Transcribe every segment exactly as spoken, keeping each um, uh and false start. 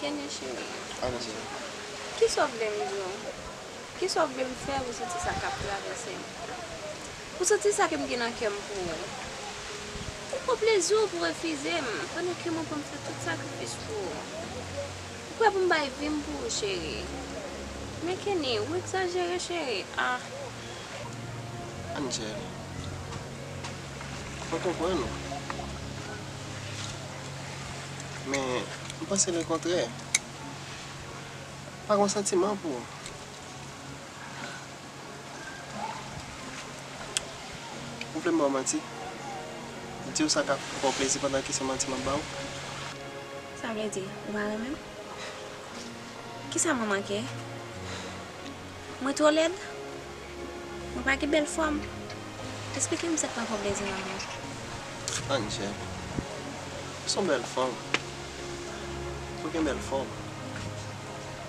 Kenny cheri, Angel, kisa w vle m di w? Kisa w vle m fè pou w santi sa k ap travèse m? Pou w santi sa ke m gen nan kè m pou ou? Ou pran plezi w pou w refize m, pandan ke mwen pran m fè tout sakrifis pou ou. Ou prè pou m bay vi m pou ou, cheri. Men Kenny, ou egzajere, cheri. Ah. Angel, mwen konprann ou. Men, m panse lekontrè. Pa gen santiman pou ou. Ou vle m ba w manti? Di w sa k ap fè w plezi pandan ke se manti m ap ba w? Sa vle di, ou pa renmen m? Kisa mwen manke? Mwen twò lèd? Mwen pa gen bèl fòm? Esplike m sa k pa fè w plezi nan mwen. Angel, ou se yon bèl fanm. Ou gen bèl fòm.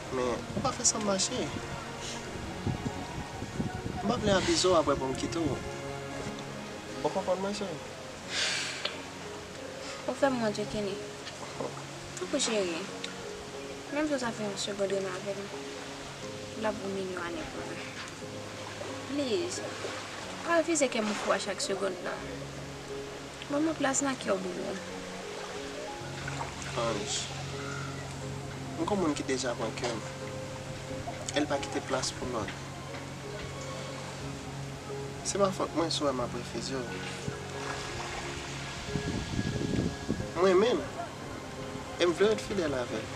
Men, ou pa fè san m mache. M pa vle abize w apre pou m kite w. Ou konprann mwen, cheri? Ou fè m wont wi, Kenny. Tanpri cheri, menm si w ta fè yon segond renmen avè m, l ap vo milyon ane pou mwen. Please, pa refize kè m ouvri w a chak segond nan. Ban mwen plas nan kè w, boubou. Ange, m gon moun ki deja pran kè m, e l pa kite plas pou lòt. Se pa fòt mwen si w wè m ap refize w. M renmen l, e m vle ret fidèl avè l.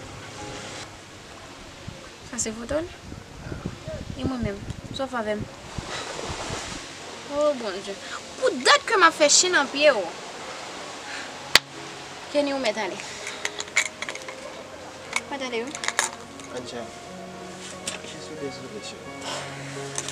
Sa se foto l? E mwen menm, sa w fè avè m? O Bondye, pou dat ke m ap fè chen nan pye w. Kenny, ou mèt ale. Mwen tande wi. Angel, je suis désolé, chérie.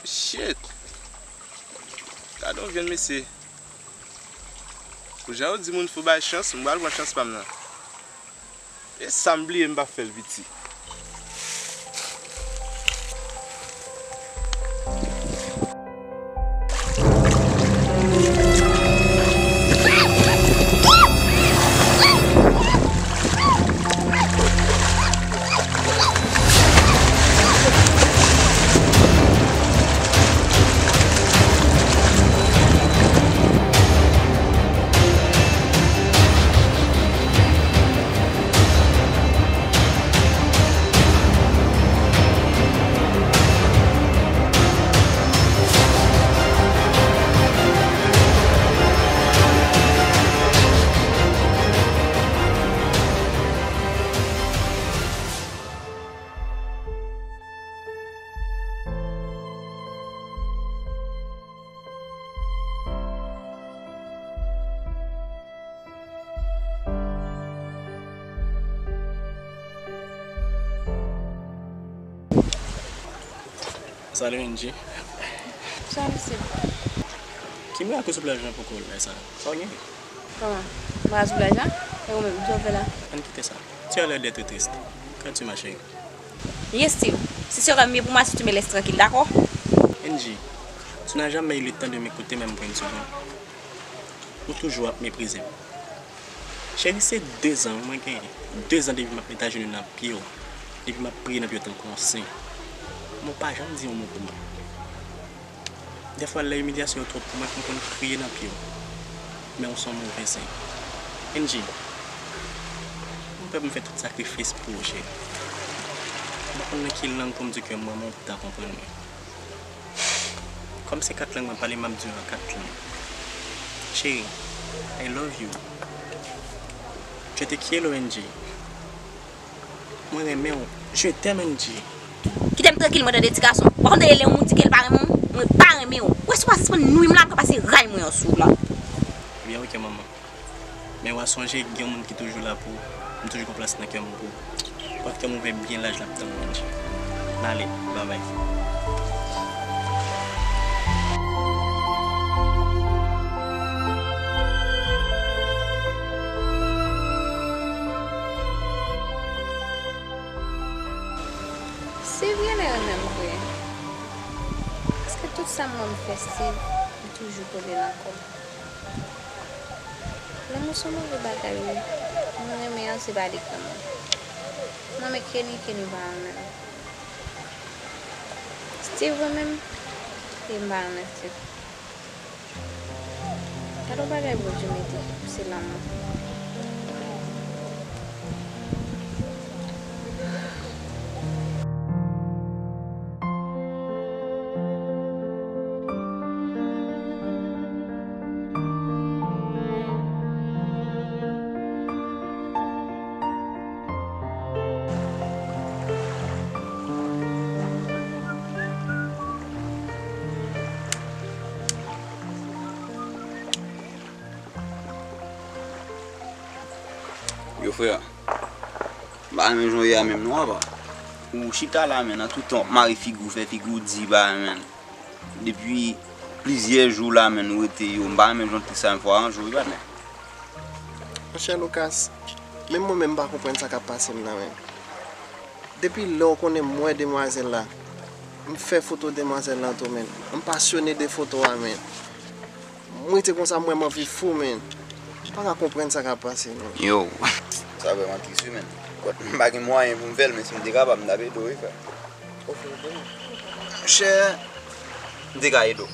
Shit! Gade yon vyen mesye. Pou jan yo di moun fou bay chans, m pral pran chans pa m nan. E sa m bliye m pa fè l piti. Salut Angie. Salut Steve. Ki mirak ou sou plaj lan poko lè sa? Sa w gen? Kòman? Mwen sou plaj lan? E ou menm, sa w fè la? Ann kite sa. Tu as l'air d'être triste. Qu'as-tu, ma chérie? Yes Steve. Ce sera mieux pour moi si tu me laisses tranquille, d'accord? Angie, tu n'as jamais eu le temps de m'écouter même pour une seconde. Ou toujou ap meprize m. Cheri, se dezan wi mwen genyen. Dezan depi m ap met ajenou nan pye w, depi m ap priye nan pye w tankou yon sen. Men w pa janm di yon mo pou mwen. Dèfwa, lè imilyasyon yo twòp pou mwen, m konn kriye nan pye w. Men w se yon move sen. Angie, m prè pou m fè tout sakrifis pou ou, cheri. M pa konn nan ki lang pou m di ke m renmen w pou w ta konprann mwen. Kòm se kat lang mwen pale, m ap di w an kat lang. Chérie, I love you. Je te quiero, Angie. Mwen renmen w. Je t'aime, Angie. Kite m trankil mwen tande ti gason. Ou pa konn tande lè yon moun di ke l pa renmen w? Mwen pa renmen w. Ou wè si w pa sispann nwi m la, m ka pase ray mwen an sou w la. Ebyen, oke, manman. Men w a sonje gen yon moun ki toujou la pou ou. M toujou gen plas nan kè m pou ou. Pòt kè m ouvè byen laj, l ap tann mwen. M ale, babay. Steve genlè renmen m vre. Paske tout sa m wè m fè Steve, li toujou kote l ankò. Lanmou se yon move bagay wi. Mwen renmen an se pa li k renmen m. Mwen renmen Kenny, Kenny pa renmen m. Steve renmen m, e m pa renmen Steve. Gade yon bagay Bondye mete, se lanmou. Yo frè, m pa renmen jan w ye a menm non apa. Ou chita la men nan tout tan w ap mare figi w, fè figi w di pa renmen. Depi plizyè jou la men ou rete yo, m pa renmen jan w te sa fò aranje w wi patnè. Monchè Lucas, menm mwen menm m pa konprann sa k ap pase m nan men. Depi lè w konnen m wè demwazèl la, m fè foto demwazèl lan tou men. M pasyone de foto a men. M rete konsa m wè m anvi fou men. M pa ka konprann sa k ap pase men. Yo. Sa vrèman tris wi men. Kot m pa gen mwayen pou m fè l men si m te kapab m t ap ede w wi frè. Monchè, m te ka ede w.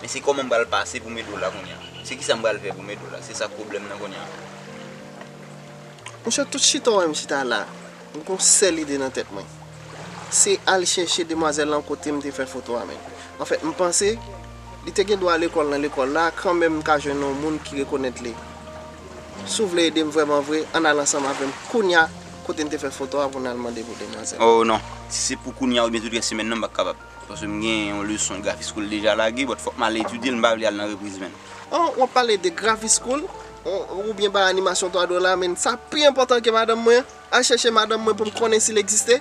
Men se kòman m pral pase pou m ede w la kounye a. Se kisa m pral fè pou m ede w la. Se sa k pwoblèm nan kounye a. Monchè, tout chita w wè m chita la, m gon sèl ide nan tèt mwen. Se al chèche demwazèl lan kote m te fè foto a men. Anfèt, m panse li te gen dwa lekòl nan lekòl la, kanmenm m ka jwenn yon moun ki rekonèt li. Si w vle ede m vrèman vre, ann al ansanm avè m kounya kote n te fè foto a pou n al mande pou demwazèl. Oh non, si se pou kounya oubyen tout rès semèn nan, m p ap kapab. Paske m gen yon leson graphic school deja lage, but fòk m al etidye l, m pa vle al nan repriz men. Oh, w ap pale de graphic school, oh, oubyen bay animasyon twa dola, men sa pi enpòtan ke madanm mwen. Al chèche madanm mwen pou m konnen si l egziste.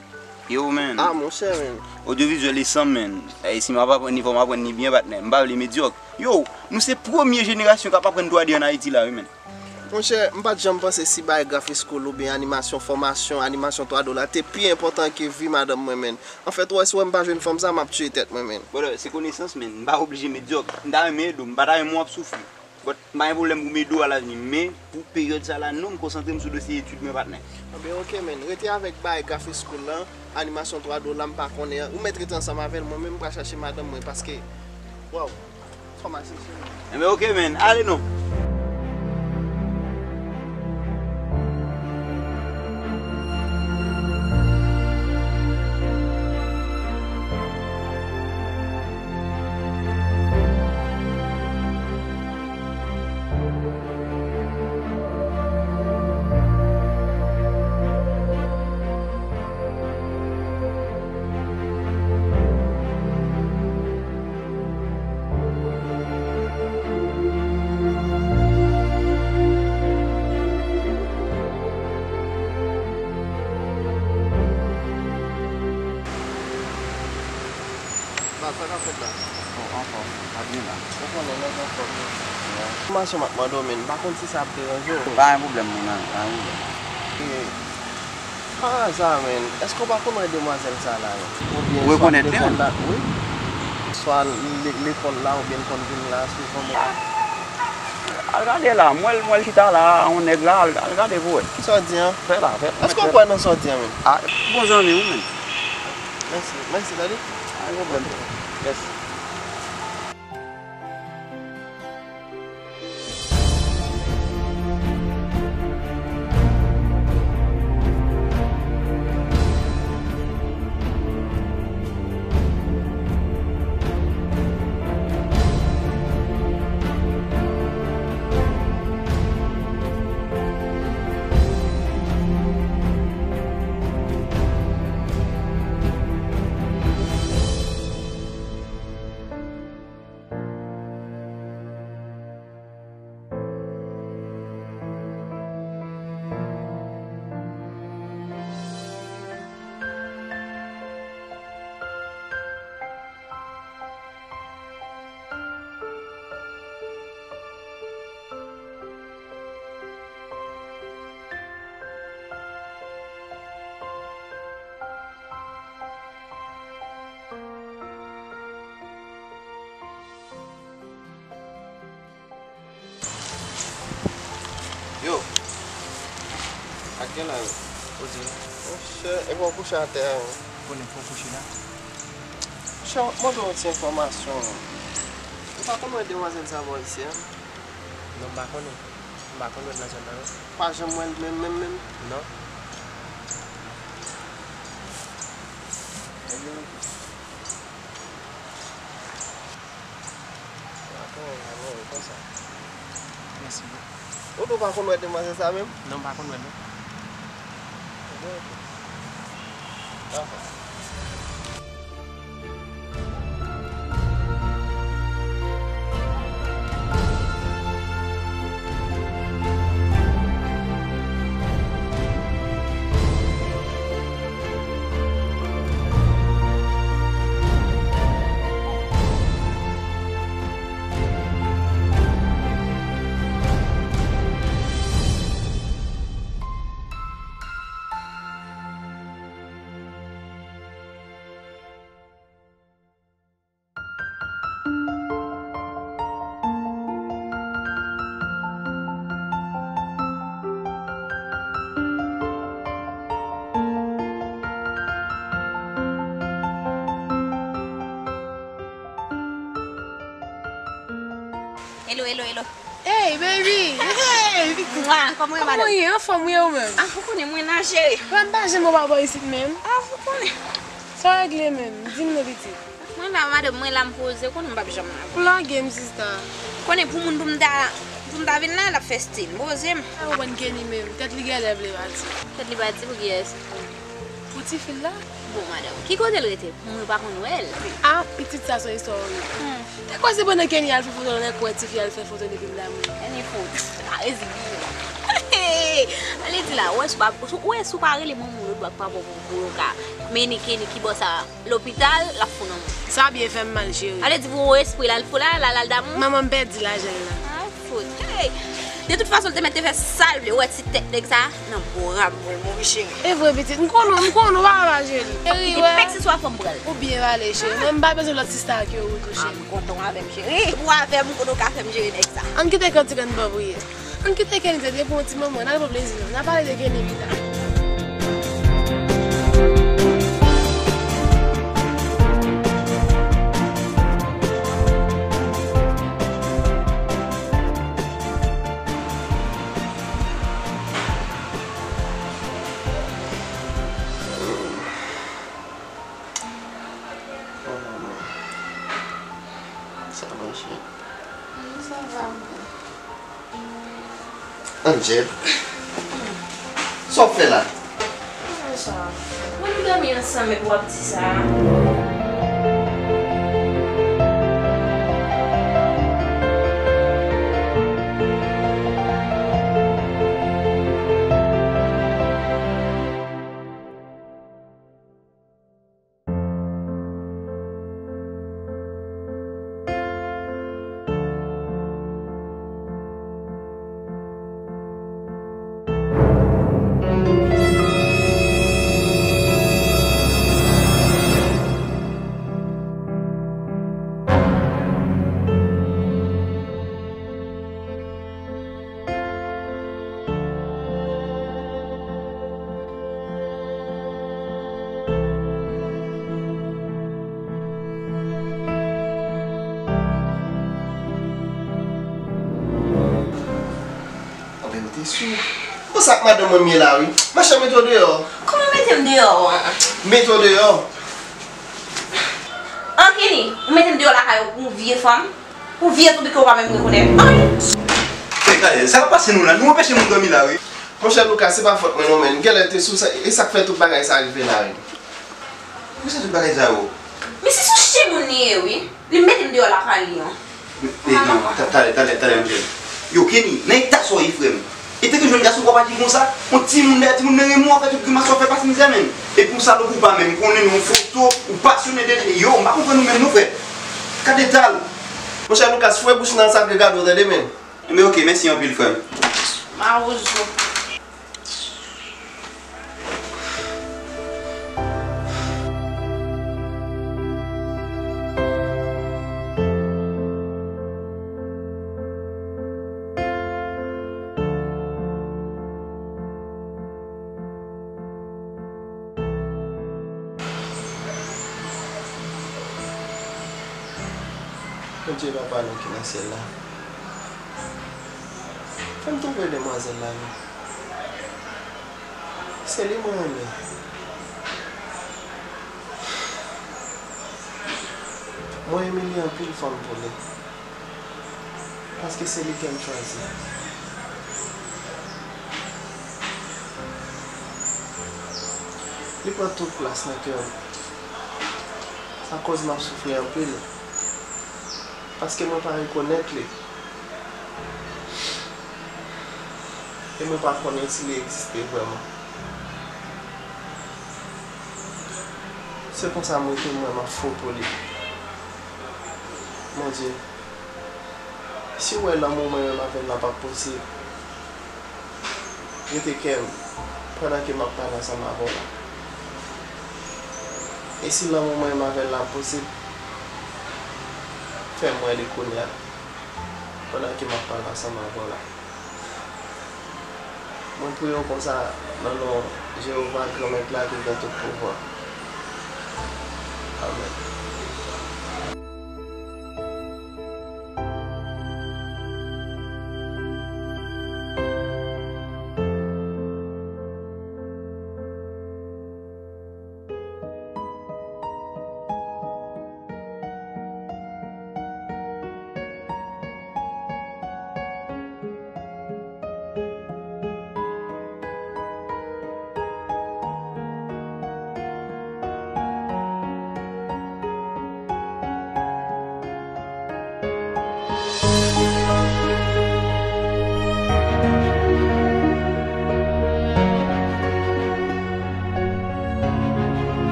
Yo, man. Ah, monchè, man. Odyovizyèl e san, man. E si m ap aprann li, fò m aprann li byen, patnè. M pa vle medyòk. Yo, nou se premye jenerasyon k ap aprann twa D ann Ayiti la, wi, man. Monchè, m pa t janm panse si bay graphic school oubyen animasyon, fòmasyon, animasyon twa dola te pi enpòtan ke vi madanm mwen, man. Anfèt, ou wè, si w wè m pa jwenn fanm sa, m ap tiye tèt mwen, man. Brother, se konesans, man. M pa oblije medyòk. M ta renmen ede w, m pa ta renmen w ap soufri. But, m pa gen pwoblèm pou m ede w alavni, men pou peryòd sa la, non, m konsantre m sou dosye etid mwen, patnè. Anben, oke, man. Rete avèk bay graphic school lan, animasyon twa dola, m pa konnen. Ou mèt rete ansanm avè l, mwen menm, m pral chache madanm mwen, paske, waw, fò m al chèche l. Anben, oke, man. Ale non. Enfòmasyon m ap mande w, men m pa konn si sa ap deranje w. Pa gen pwoblèm, mon ami, pa gen pwoblèm. E, pa aza, men, èske w pa konn wè demwazèl sa la, non? Oubyen swa lekòl la, wi. Swa le-, lekòl la, oubyen l konn vin la souvan, men. Al gade la, m wè l, m wè l chita la, yon nèg la, al, al gade pou wè. Sa w di an? Fè la, fè. Èske w kwè nan sa w di an menm? A, bon zanmi w menm. Mèsi, mèsi, tande. Pa gen pwoblèm. Mèsi. Yo, ak gen la yo. Kote? Monchè, epi w kouche atè a, wi. Konnen fò kouche la. Monchè, mande yon ti enfòmasyon. Ou pa konn wè demwazèl sa bò isi a? Non, m pa konnen. M pa konn wè l nan zòn nan, non. Pa janm wè l menm, menm, menm? Non. Ebyen, Atò, atò, konsa. Mèsi bro. Ou tou pa konn wè demwazèl sa menm? Non, m pa konn wè l, non. Ebyen, oke. Dakò. Hello, hello, hello. Hey, baby! Hey, pitit! Mwa, kòman w ye, madanm? Kòman w ye? Anfòm, wi, ou menm? Ah, ou konnen mwen la, cheri. Mwen pa janm wè w pa bò isit menm. Ah, ou konnen. Sa w regle menm? Di m non, pitit. Mwen la, madanm, mwen la, m poze, ou konnen m p ap janm la. Ou lage m, sista. Ou konnen pou moun pou m ta, pou m ta vin la, l ap fè stil. M poze m. Sa ou konprann Kenny menm, tèt li genlè vle pati. Tèt li pati pou kiyès? Pou tifi l la. Bon, madanm, ki kote l rete? Mwen pa konn wè l. Ah, pitit, sa se yon istwa orib. Hmm. Te kwè se pandan Kenny al fè foto nan lè kwè tifi al fè foto depi l damou. Kenny fout. A reziye. Ale di la, ou wè si w pa, ou wè si w pa rele manman w lòt bò ak papa w pou, pou yo ka mennen Kenny ki bò sa lopital, l ap fou nan moun. Sa byen fè m mal, cheri. Ale di pou espri l al fou la, l al, al damou. Manman m pèdi lajan l la. Ay, fout. Hey! De tout fason, l te mèt te fè sa l vle. Ou wè ti tèt nèg sa? Nan bra m pou l mouri, cheri. E vre, pitit. M konnen, m konnen w pa papa, cheri. Cheri, wè. Pèk se swa fanm pral. Ou byen pale, cheri. Mwen, m pa bezwen lòt sista ak yo tou, cheri. Ah, m kontan w avè m, cheri. Ou avè m, m konnen w ka fè m jere nèg sa. Ann kite kantik an ban pou ye. Ann kite Kenny tande pou yon ti moman. N al pran plezi nou. N a pale de Kenny pita. Sa mache. Wi, sa va, mwen. Angel, sa w ap fè la? Mwen, sa. Mwen, nou dòmi ansanm epi w ap di sa. Sou. Bon, sa k madanm mwen m ye la, wi. Machè, mete w deyò. Kòman mete m deyò an? Mete w deyò. An, Kenny, ou mete m deyò lakay ou pou yon vye fanm? Pou vye toubib ke ou pa menm rekonèt. An! Fè gade, sa k ap pase nou la? Nou anpeche moun dòmi la, wi. Monchè Lucas, se pa fòt mwen non, men. Genlè te sou sa, e sa k fè tout bagay sa rive la, wi. Poukisa tout bagay sa yo? Misye se yon timoun li ye, wi. Li mete m deyò lakay li an. E non, ta-, talè, talè, talè, Angel. Yo, Kenny, nan eta sa w ye, frè m? Etanke jèn gason, w ap aji konsa? Yon timoun dèyè timoun, men renmen w ap fè tout grimas sa w fè, pase mizè, menm. Epi w salòp, ou pa menm konnen non, foto, ou pasyone de li. Yo, m pa konprann ou menm non, frè. Gad eta l. Monchè Lucas, fouye bouch nan sa k gade w, tande, men. Enben, oke, mèsi anpil, frè m. Mawozo. Bondye Papa nou ki nan syèl la, fè m twouve demwazèl la non. Se li mwen renmen. Mwen renmen li anpil fanm pou li. Paske se li ke m chwazi. Li pran tout plas nan kè m. Sa koz m ap soufri anpil. Paske mwen pa rekonèt li. E mwen pa konnen si li egziste vrèman. Se konsa mwen tou mwen m ap fou pou li. Bondye, si w wè lanmou mwen menm avè l lan p ap posib, rete kè m pandan ke m ap pale ansanm avè w la. E si lanmou mwen menm avè l lan posib, fè m wè li kounye a, pandan ke m ap pale ansanm avè w la. Mwen priye w konsa nan non Jewova, Granmèt la ki gen tout pouvwa. Amèn.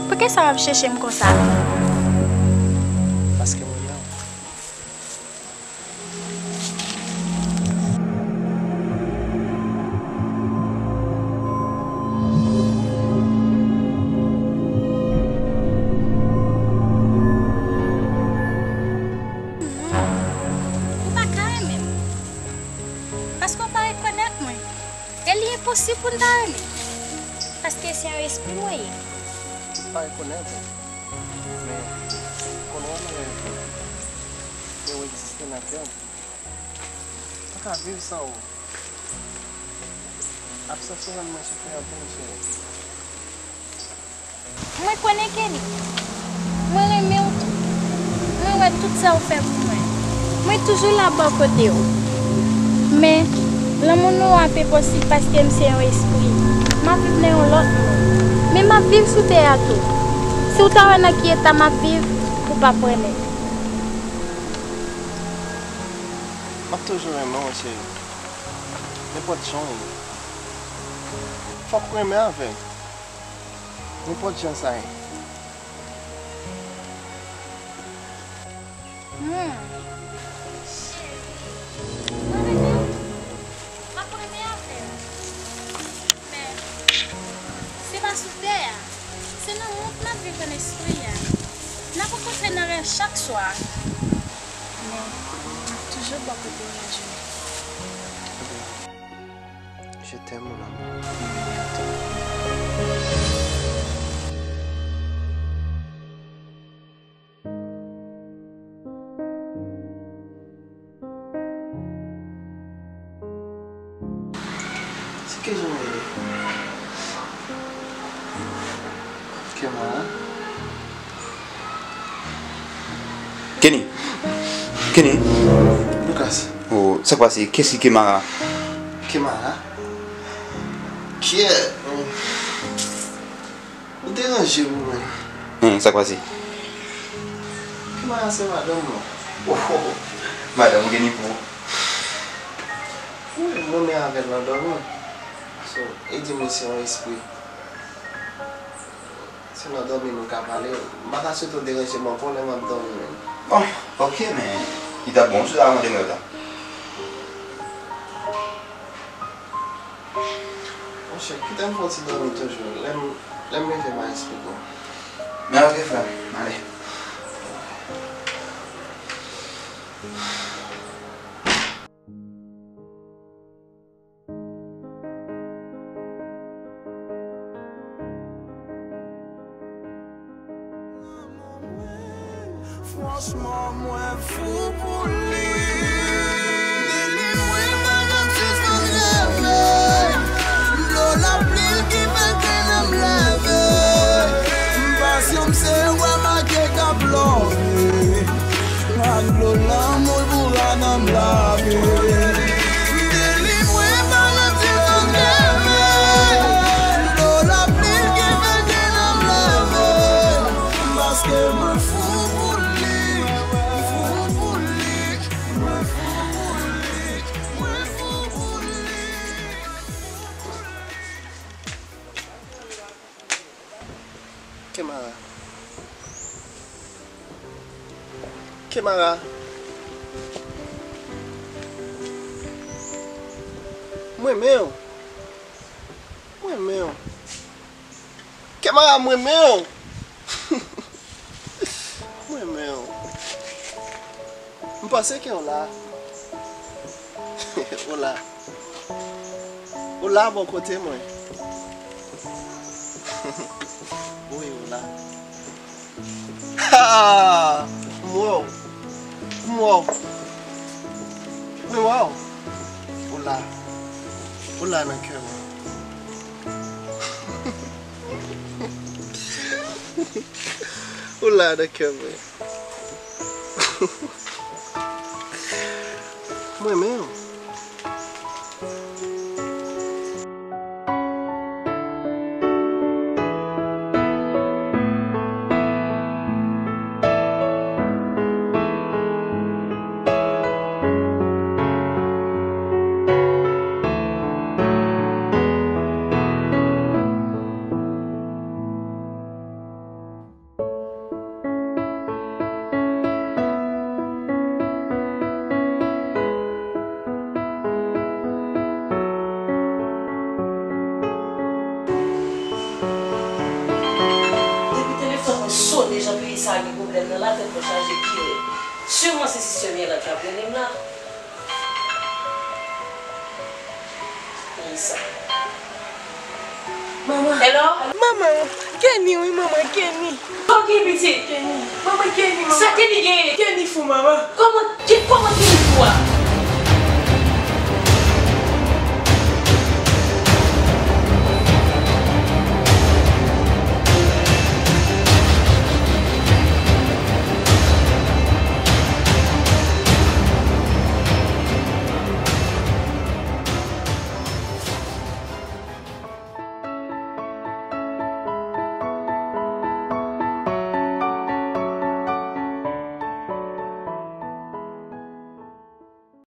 Poukisa w ap chèche m konsa? Paske mwen renmen w. Non, ou pa ka renmen m. Paske w pa rekonèt mwen. E li enposib pou n ta renmen. Paske se yon espri mwen ye. M pa rekonèt ou. Men, konnen w mwen rekonèt. Men w egziste nan kè m. Mwen pa ka viv san ou. Absans ou rann mwen soufri anpil, cheri. Mwen konnen, Kenny. Mwen renmen w tou. Mwen wè tout sa w fè pou mwen. Mwen toujou la bò kote w. Men, lanmou nou an pa posib paske m se yon espri. M ap viv nan yon lòt mond. Men m ap viv sou tè a tou. Si w ta wè nan ki eta m ap viv, ou p ap renmen. M ap toujou renmen w, cheri. Nenpòt jan w ye. Fòk ou renmen avè m. Nenpòt jan sa ye. Hmm. Cheri, mwen renmen w tou. M ap renmen avè w. Men, se pa sou tè a. Se nan mond m ap viv an espri a. N ap rankontre nan rèv chak swa. Men, m ap toujou bò kote w lajounen. Je t'aime, mon amour. Se ke jan w ye? Kèmara? Kenny! Kenny! Lucas. Oh, sa k pase? Kiyès ki Kèmara? Kèmara? Kiyès? Ou deranje m, wi, men. Hen, sa k pase? Kèmara se madanm mwen. Oh, oh, oh. Madanm ou gen nivo. Wi, mwen men avè l nan dòmi. So, e di mwen se yon espri. Se nan dòmi nou ka pale. M pa ta swete w deranje m ankò lè m ap dòmi, men. Bon, ok, men li t ap bon si w ta mande mwen sa. Monchè, kite m fè yon ti dòmi toujou. Lè m, lè m leve, m a eksplike w. Men ok, frè m, ale. Franchman, mwen fou pou li. De li mwen pa janm sispann reve. Dlo lapli l ki fè ke nanm leve. Pasyon m se wè make k ap love. Ak dlo lanmou l pou ladan m lave. De li mwen pa janm sispann reve. Dlo lapli l ki fè ke nanm leve. Paske mwen fou pou li, fou pou li, mwen fou pou li, mwen fou pou li. Kèmara. Kèmara. Mwen renmen w. Mwen renmen w. Kèmara, mwen renmen w. Mwen renmen w. M panse ke w la. Ou la. Ou la bò kote mwen. Wi, ou la. Ha! M wè w. M wè w. Mwen wè w. Ou la. Ou la nan kè mwen. Ou la nan kè mwen. Mwen menm. Depi telefòn mwen sone, jan peyi sa a gen pwoblèm nan, latèt mwen chaje pi rèd. Siman se sistè Myrla k ap rele m la. Ki sa? Manman. Hello? Manman, Kenny wi, manman, Kenny. Ok, pitit. Kenny. Manman, Kenny, manman. Sa Kenny genyen? Kenny fou, manman. Kòman, ki, kòman Kenny fou a?